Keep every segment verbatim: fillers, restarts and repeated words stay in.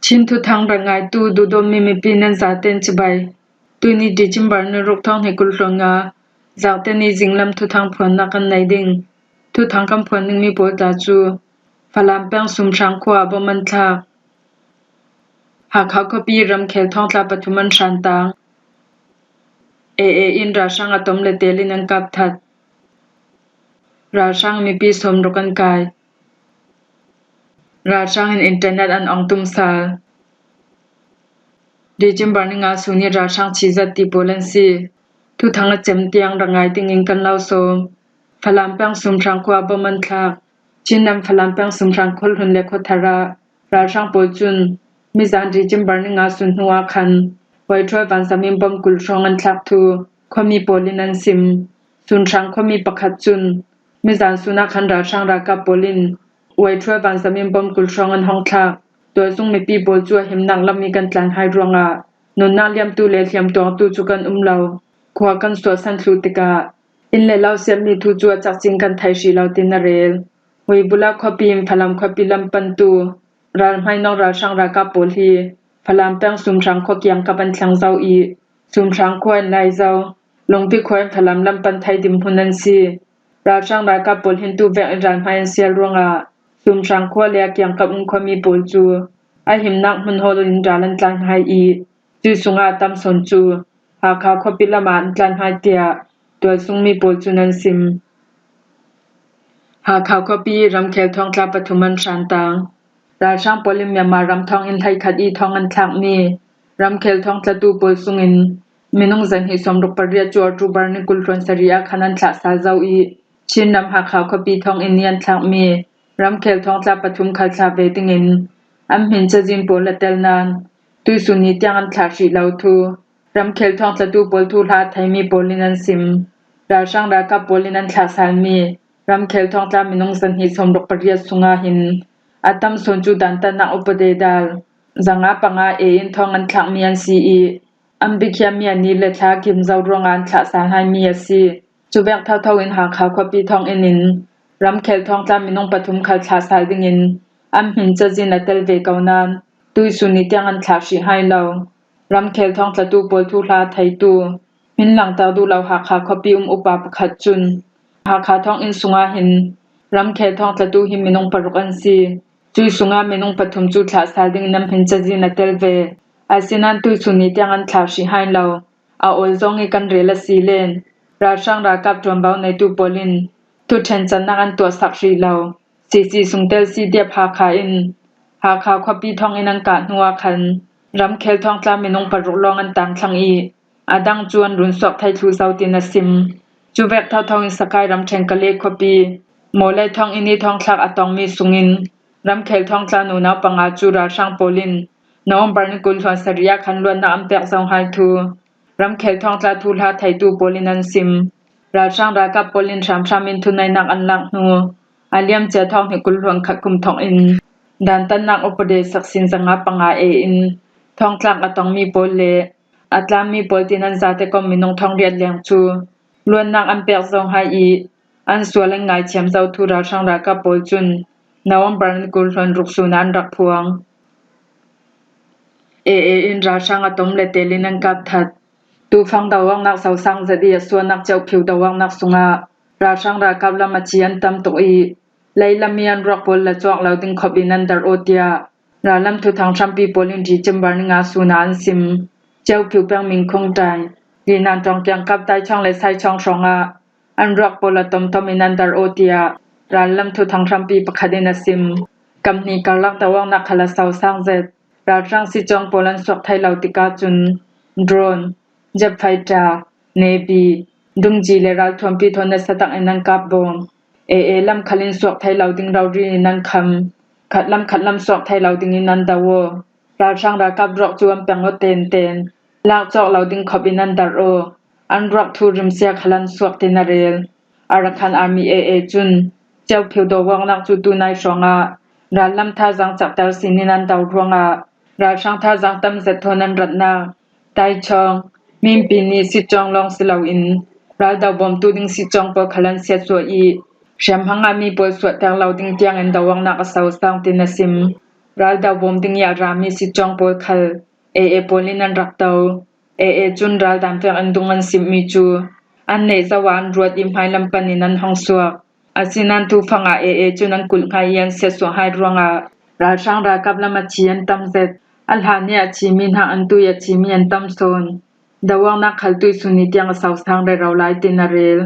Chin thuthang rangaitu duhdawtmi mipi nan zaten cibai. Tuini December ni ruk thawng hnih kul hluan nga, Zakte ni zinglam thuthang phuannak kan nei ding. Thuthang kan phuan dingmi pawl tla cu Falam peng Sumhrang khua ah bom an thlak. Hakha khuapi Ramkhel thawngtla pathum an hran tang. A A in ralhrang a tom le tel in an kap that. Ralhrang mipi sawmruk an kai. Ralhrang in internet an ong tum sal. December ni nga sun i ralhrang chizat ti pawl an si. Thuthang a cem tiang rangai dingin kan lo sawm. Falam peng Sumhrang khua bom an thlak. Chin ram Falam peng Sumhrang khualhun le khuathar ah ralhrang pawl cun mizan December ni nga sun hnu ah khan Waithuai vanzam in bom kul hrawng an thlak thu khuami pawl in an sim. Sumhrang khuami pakhat cun mizan sun ah khan ralhrang ralkap pawl in Waithuai vanzam in bom kul hrawng an hong thlak. Tualsung mipi pawl cu a himnak lam i kan tlan hai ruangah nunnak liamtu le hliamtuangtu cu kan um lo. Khua kan suahsan thluh tikah inn le lo siatmi thu cu a cakcin kan thei hrih lo, tin a rel. Huibula khuapi in Falam khuapi lam pantu ralhmainawng ralhrang ralkap pawl hi Falam peng Sumhrang khua kiangkap an thleng zo i Sumhrang khua in lai zo. Lungpi khua in Falam lam pan thei dinhmun an si. Ralhrang ralkap pawl hin tu vek in ralhmai an sial ruangah Sumhrang khua le a kiangkap um khuami pawl cu a himnak hmun hawl in ral an tlan hai i cui sungah a tam sawn cu Hakha khuapi lam ah an tlan hai tiah tualsungmi pawl cun an sim. Hakha khuapi Ramkhel thawngtla pathum an hran tang. Ralhrang pawl in Myanmar ram thawng in hleikhat i thawng an thlakmi Ramkhel thawngtlatu pawl sungin minung zahnih sawmruk pariat cu October ni kul hluan sarih ah khan an thlah sal zo i Chin ram Hakha khuapi thawng in i an thlakmi Ramkhel thawngtla pathum khal thlah ve dingin an hmin cazin pawl a tel nain tuisun ni tiang an thlah hrih lo thu Ramkhel thawngtlatu pawl thuhla a theimi pawl in an sim. Ralhrang ralkap pawl in an thlah salmi Ramkhel thawngtla minung zahnih sawmruk pariat sungah hin a tam sawn cu dantatnak upadi dal zanga panga A A in thawng an thlakmi an si i an bikhiami a ni le thla kim zo ruangah an thlah sal haimi a si. Cuvek thotho in Hakha khuapi thawng in in Ramkhel thawngtla minung pathum khal thlah sal dingin an hmin cazin a tel ve ko nain tuisun ni tiang an thlah hrih hai lo. Ramkhel thawngtlatu pawl thuhla theitu hmin langter duh lo Hakha khuapi um upa pakhat cun Hakha thawng in sungah hin Ramkhel thawngtlatu hi minung paruk an si. Cui sungah minung pathum cu thlah sal dingin an hmin cazin a tel ve. Asinain tuisun ni tiang an thlah hrih hai lo. A awl zong i kan rel a si len ralhrang ralkap ṭuanvo neitu pawl in thuṭhencannak an tuahsak hrih lo. C C sungtel C D F Hakha in Hakha khuapi thawng in an kah hnu ah khan Ramkhel thawngtla minung paruk lawng an tangthlang i a dang cu an run suak thei thluh zo, tin a sim. Cuvek thotho in Sakai ram Ṭhengkale khuapi Mawlei thawng in i thawngthlak a tongmi sungin Ramkhel thawngtla nunau panga cu ralhrang pawl in November ni kul hluan sarih ah khan luatnak an pek zo hai thu Ramkhel thawngtla thuhla theitu pawl in an sim. Ralhrang ralkap pawl in hramhram in thuneihnak an lak hnu a liamcia thawng hnih kul hluan khat kum thawng in dantatnak upadi saksin zanga panga A A in thawngtlak a tongmi pawl le a tlammi pawl tin an zate kom minung thawng riat leng cu luatnak an pek zo hai i an sual an ngaithiam zo thu ralhrang ralkap pawl cun November ni kul hluan ruk sun ah an rak phuang. A A in ralhrang a tom le tel in an kap that. Tufang doawknak sosang zet i a sualnak Ceukhiu doawknak sungah ralhrang ralkap lam a ci an tam tuk i leilam i an ruak pawl la cuak lo ding khop in an darh aw tiah rallam thuthang hrampi pawl in December ni nga sun ah an sim. Ceukhiu peng Mingkhung ṭai, Linan ṭawng kiangkap Taichawng le Saichawng hrawngah an ruak pawl a tomtom in an darh aw tiah rallam thuthang hrampi pakhat in a sim. Kam hnih karlak doawknak khal a sosang zet. Ralhrang sicawng pawl an suak thei lo tikah cun drone, jet fighter, Navy, dungci le ralthuampi thawn nasa tak in an kap bawm. A A lam khal in suak thei lo ding rori in an kham. Khatlam khatlam suak thei lo dingin an do aw. Ralhrang ralkap ruak cu an peng aw tenten. Lak cawk lo ding khop in an darh aw. An ruak thu rimsia khal an suak, tin a rel. Arakan Army A A cun Ceukhiu doawknak cu tunai hrawngah rallam thazaang cakter sinin an do ruangah ralhrang thazaang tam zet thawn an ratnak Taichawng, Minpi ni sicawng lawng si loin raldo bawmtu ding sicawng pawl khal an siatsuah i hriamhma ngahmi pawl suahter lo ding tiangin doawknak a sosang, tin a sim. Ral daubawm ding i a rami sitcawng pawl khal A A pawl in an rak do. A A cun ral dan vek an dung an simhmi cu an neih zoh ah an ruat i hmailam pan in an hong suak. Asinain tufang ah A A cun an kulh hnga i an siatsuah hai ruangah ralhrang ralkap lam a thi an tam zet. A hlan i a thimi hnak an tu i a thimi an tam sawn. Dawangnak khal tuisun ni tiang a sausang rero lai tin a rel.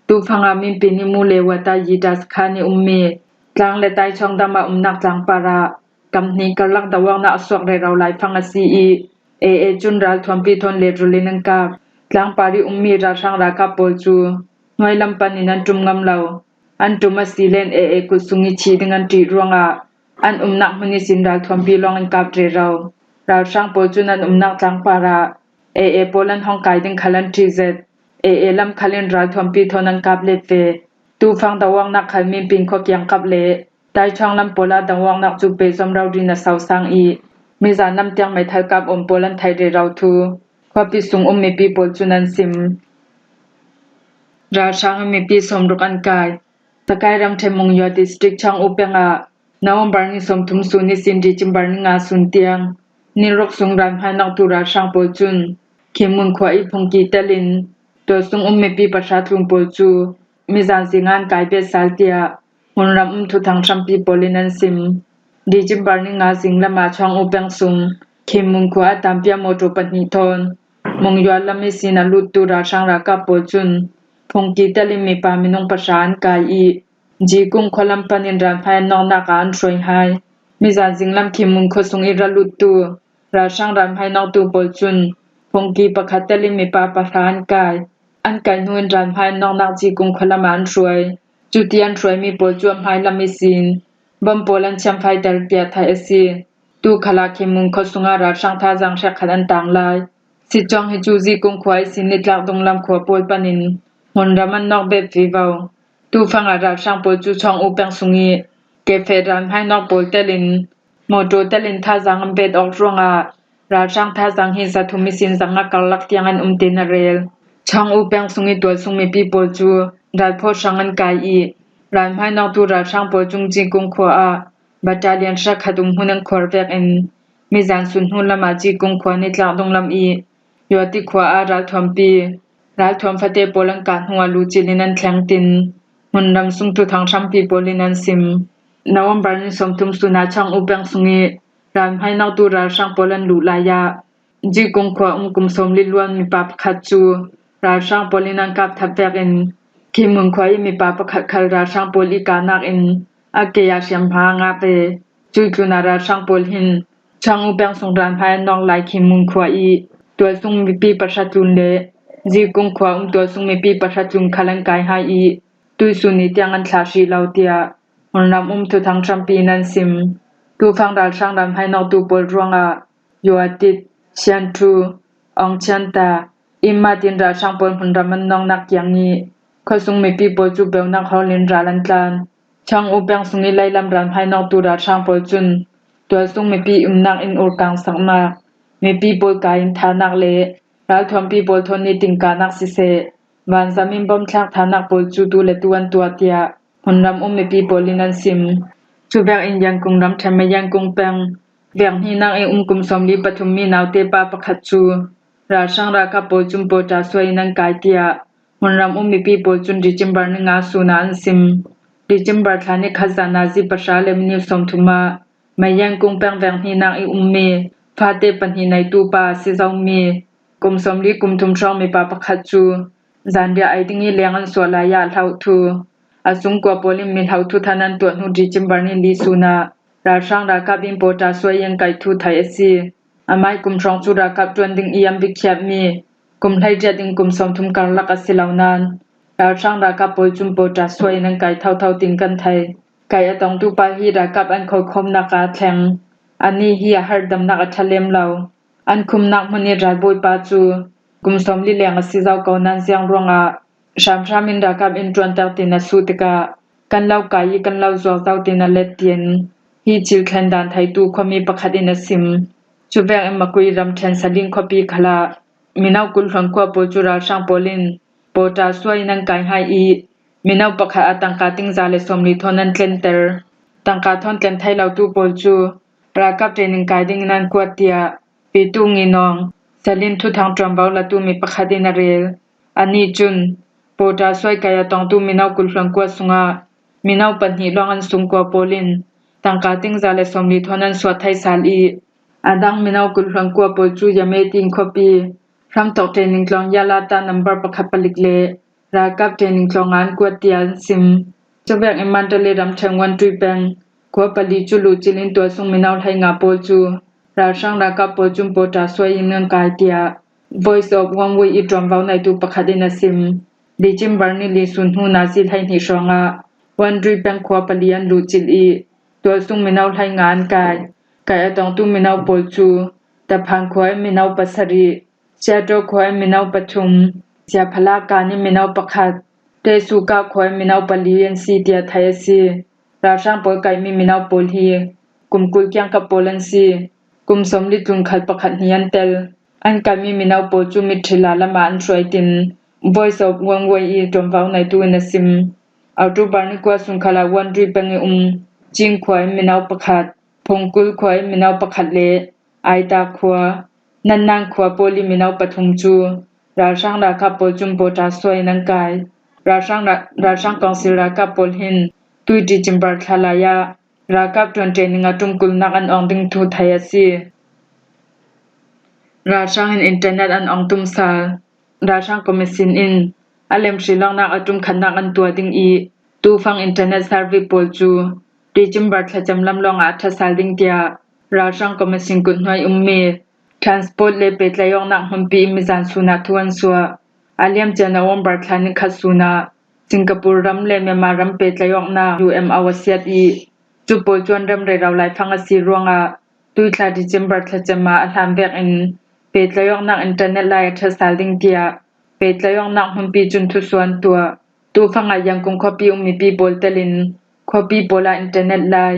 Tufang ah Minpi ni mu le wata Yida sakhan i ummi tlang le taichawng dam ah umnak tlangpar ah kam hnih karlak dawangnak a suak rero lai fang a si i A A cun ralthuampi thawn le rul in an kap. Tlangpar i ummi ralhrang ralkap pawl cu hnuailam pan in an ṭum ngam lo. An ṭum a si len A A kut sung i thih ding an ṭih ruangah an umnak hmun ihsin ralthuampi lawng an kap rero. Ralhrang pawl cun an umnak tlangpar ah A A pawl an hong kai ding khal an ṭih zet. A A lam khal in ralthuampi thawn an kap let ve. Tufang dawangnak khal Minpi khua kiangkap le taichawng lam pawl ah dawangnak cu pehzom rori in a sausang i mizan lam tiang meithal kap um pawl an theih rero thu khuapi sung um mipi pawl cun an sim. Ralhrang in mipi sawmruk an kai. Takai ramṭhen Mungyaw district Chawng U peng ah November ni sawmthum sun ihsin December ni nga sun tiang ni ruk sung ral hmainawktu ralhrang pawl cun Khinmun khua i phungki telin tualsung um mipi pahra tlun pawl cu mizan zing ah an kai bet sal tiah hmunram um thuthang hrampi pawl in an sim. December ni nga zing lam ah Chawng U peng sung Khinmun khua a tampia mawṭaw pahnih thawn Mungyaw lam ihsin a luttu ralhrang ralkap pawl cun phungki telin mipa minung pahra an kai i Jikung khualam pan in ral hmainawknak ah an hruai hai. Mizan zinglam Khinmun khua sung i ra luttu ralhrang ral hmainawktu pawl cun phungki pakhat telin mipa pahra an kai. An kai hnu in ral hmainawknak Jikung khualam ah an hruai. Cuti an hruaimi pawl cu a hmailam ihsin bom pawl an thiamfaiter tiah theih a si. Tu khal ah Khinmun khua sungah ralhrang thazaang hrekkhat an tang lai. Sitcawng hi cu Zikung khua ihsin nitlak dunglam khua pawl pan in hmunram an nawk bet vivo. Tufang ah ralhrang pawl cu Chawng U peng sung i kefeh ral hmainawk pawl telin mawṭaw telin thazaang an bet awk ruangah ralhrang thazaang hi zathum ihsin zanga karlak tiang an um tin a rel. Chawng U peng sung i tualsung mipi pawl cu ralphaw hrang an kai i ral hmainawktu ralhrang pawl cung Zikung khua ah battalion hrekkhat um hmun an khuar vekin mizan sun hnu lam ah Zikung khua nitlak dunglam i Yuati khua ah ralthuampi ralthuam fate pawl an kah hnu ah lucil in an thleng tin hmunram sung thuthang hrampi pawl in an sim. November ni sawmthum sun ah Chawng U peng sung i ral hmainawktu ralhrang pawl an luh lai ah Zikung khua um kum sawmli luan mipa pakhat cu ralhrang pawl in an kap thap vekin Khinmun khua i mipa pakhat khal ralhrang pawl i kahnak in a ke ah hriamhma a ngah ve. Cuih tlun ah ralhrang pawl hin Chawng U peng sung ral hmai an nawk lai Khinmun khua i tualsung mipi pahra tlun le Zikung khua um tualsung mipi pahra tlun khal an kai hai i tuisun ni tiang an thlah hrih lo tiah hmunram um thuthang hrampi in an sim. Tufang ralhrang ral hmai nawktu pawl ruangah Yuatit, Sianṭhu, Awngchianta, Imma tin ralhrang pawl hmunram an nawknak kiang i khuasung mipi pawl cu peunak hawl in ral an tlan. Chawng U peng sung i leilam ral hmai nawktu ralhrang pawl cun tualsung mipi umnak in urkang saknak, mipi pawl kai in thanak le ralthuampi pawl thawn nitin kahnak siseh, vanzam in bom thlak thanak pawl cu tu le tu an tuah tiah hmunram um mipi pawl in an sim. Cuvek in Yangon ramṭhen Mayankung peng vek hnihnak i um kum sawmli pathum mi naute pa pakhat cu ralhrang ralkap pawl cun pawṭa suai in an kai tiah hmunram um mipi pawl cun December ni nga sun ah an sim. December thla ni khat zan nazi pahra le minit sawmthum ah Mayankung peng vek hnihnak i ummi fate pahnih neitu pa a si zomi kum sawmli kum thum hrawng mipa pakhat cu zanriah ei ding i leng an suah lai ah a hlauh thu, a sungkua pawl in mi hlauh thu than an tuah hnu December ni li sun ah ralhrang ralkap in pawṭa suai an kaih thu theih a si. Amai kum hrawng cu ralkap ṭuan ding i an biakhiahmi kum hleiriat in kum sawmthum karlak a si lo nain ralhrang ralkap pawl cun pawṭa suai in an kai thotho tin kan thei. Kaih a tongtu pa hi ralkap an kholkhawmnak ah a thleng. Anih hi a harhdamnak a ṭha lem lo. An khumnak hmun i ralbawipa cu kum sawmli leng a si zo ko nain ziang ruangah hramhram in ralkap in ṭuanter tin a sut tikah kan lo kai i kan lo zuak zo tin a let tiin hi thil thlen dan theitu khuami pakhat in a sim. Cuvek in Makui ramṭhen Salin khuapi khal ah mino kul hluan khua pawl cu ralhrang pawl in pawṭa suai in an kai hai i mino pakhat ah tangka tingza le sawmli thawn an tlenter. Tangka thawn tlen thei lotu pawl cu ralkap training kai dingin an kuat tiah Pitu Nginawng, Salin thuthang ṭuanvo latu mi pakhat in a rel. Anih cun, pawṭa suai kai a tongtu mino kul hluan kua sungah mino pahnih lawng an sungkua pawl in tangka ting za le sawmli thawn an suah thai sal i, a dang mino kul hluan kua pawl cu Yameti khuapi hramthawk training tlawng Yalata nambar pakhat palik le ralkap training tlawng ah an kuat tiah an sim. Cuvek in Mandalay ramṭhen Wandri peng khua pali cu luhcilh in tualsung mino hleinga pawl cu ralhrang ralkap pawl cun pawṭa suai in an kai tiah Voice of One Way i ṭuanvo neitu pakhat in a sim. December ni li sun hnu nazi hleihnih hrawngah Wandri peng khua pali an luhcilh i tualsung mino hleinga an kai. Kai a tongtu mino pawl cu Taphan khua in mino pasarih, Siaṭaw khua in mino pathum, Siaphala kan in mino pakhat, Tesuka khua in mino pali an si tiah theih a si. Ralhrang pawl kaihmi mino pawl hi kum kul kiangkap pawl an si. Kum sawmli tlun khal pakhat hnih an tel. An kaihmi mino pawl cu mitthila lamah an hruaitin Voice of One Way i ṭuanvo neitu in a sim. October ni kua sung khalah Wandri peng i um Cing khua in mino pakhat, Phungkul khua in mino pakhat le Aita khua, Nannan khua pawl i mino pathum cu ralhrang ralkap pawl cun pawṭa suai in an kai. Ralhrang, ra- ralhrang kawngsil ralkap pawl hin tui December thla lai ah ralkap ṭuan training a ṭumkulnak an awng ding thu theih a si. Ralhrang in internet an awng tum sal. Ralhrang commission in a lemhri lawngnak a ṭum khatnak an tuah ding i, tufang internet service pawl cu December thlacam lam lawngah a ṭha sal ding tiah ralhrang commission kut hnuai ummi transport le pehtlaih awknak hmunpi in mizan sun ah thu an suah. A liamcia November thla ni khat sun ah Singapore ram le Myanmar ram pehtlaih awknak U M O a siat i, cu pawl cu an ram rero laifang a si ruangah tuithla December thlacam ah a hlan vekin pehtlaih awknak internet lai a ṭha sal ding tiah pehtlaih awknak hmunpi cun thusuah an tuah. Tufang ah Yangon khuapi um mipi pawl telin khuapi pawl ah internet lai,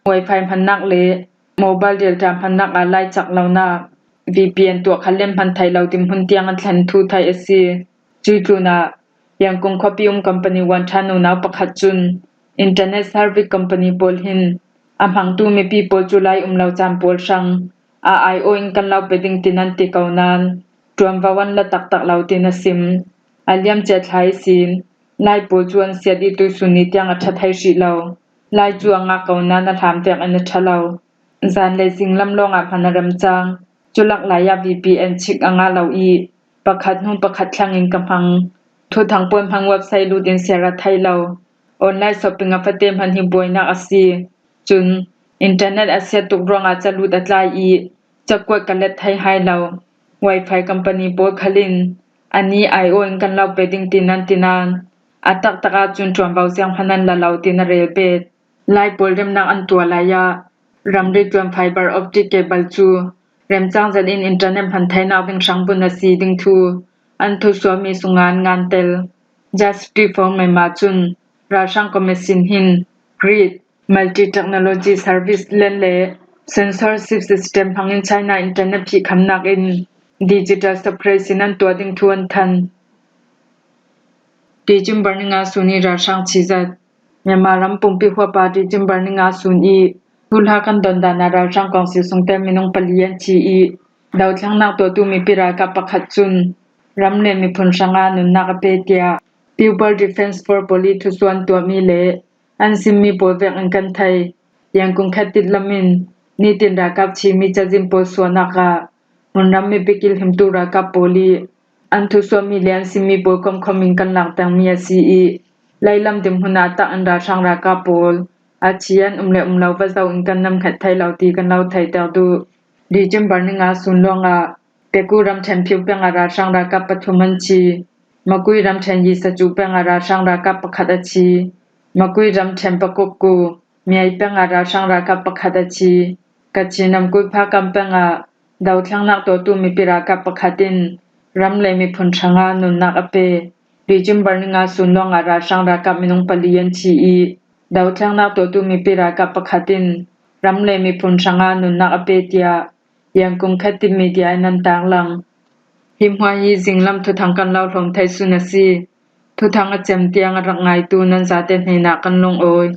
wifi hmannak le mobile data hmannak ah lai cak lonak, V P N tuah khat le hman theih lo dinhmun tiang an thlen thu theih a si. Cuih tlunah Yangon khuapi um company uan ṭhan unau pakhat cun internet service company pawl hin a hmangtu mipi pawl cu lai um lo caan pawl hrang a aiawh in kan lo pe ding tin an ti ko nain ṭuanvo an la taktak lo tin a sim. A liamcia thla ihsin lai pawl cu an siat i tuihsun ni tiang a ṭha thei hrih lo. Lai cu a ngah ko nain a hlan vekin a ṭha lo. Zan le zinglam lawngah hman a remcang. Cu lak lai ah V P N chik a ngah lo i pakhat hnu pakhat thlengin ka hmang. Thuthang pawl hmang website lut in siar a theih lo. Online shopping a fate hman hi buainak a si. Cun internet a siat tuk ruangah calut a tlai i cakuat ka let thei hai lo. Wifi company pawl khal in ani aiawh in kan lo pe ding tin an ti nain a taktak ahcun ṭuanvo sianghman an la lo tin a rel bet. Lai pawl remnak an tuah lai ah ramri ṭuan fiber optic cable cu remcang zat in internet hman theinak ding hrangbun a si ding thu an thusuahmi sungah an ngan tel. Justice for Myanmar cun ralhrang commission hin grid, multi technology service len le censorship system hmangin China internet phihkhamnak in digital separation an tuah ding thu an than. December ni nga sun i ralhrang chizat. Myanmar ram pumpi huapa December ni nga sun i thuhla kan don dan ah ralhrang kawngsil sungtel minung pali an thi i, dothlennak tuahtu mipi ralkap pakhat cun ram le miphun hrangah nunnak a pe tiah People Defence Force pawl i thusuah an tuahmi le an simmi pawl vekin kan thei. Yangon khatit lam in nitin ralkap thimi cazin pawl suahnak ah hmunram mipi kilhimtu ralkap pawl i an thusuahmi le an simmi pawl komkhom in kan lak tengmi a si i, leilam dinhmun ah tak in ralhrang ralkap pawl a thi an um le um lo va zoh in kan namkhat thei lo ti kan lo thei ter duh. December ni nga sun lawngah Pegu ramṭhen Phyu peng ah ralhrang ralkap pathum an thi. Magui ramṭhen Yisacu peng ah ralhrang ralkap pakhat a thi. Magui ramṭhen Pakokku Miai peng ah ralhrang ralkap pakhat a thi. Kachin ramkulh Phakam peng ah dothlennak tuahtu mipi ralkap pakhat in ram le miphun hrangah nunnak a pe. December ni nga sun lawngah ralhrang ralkap minung pali an thi i, dothlennak tuahtu mipi ralkap pakhat in ram le miphun hrangah nunnak a pe tiah Yangon khatit media in an tarlang. Hi hmuah hi zinglam thuthang kan lo hlawm thei sun a si. Thuthang a cem tiang a rak ngaitu nan zate hnenah kan lungawi.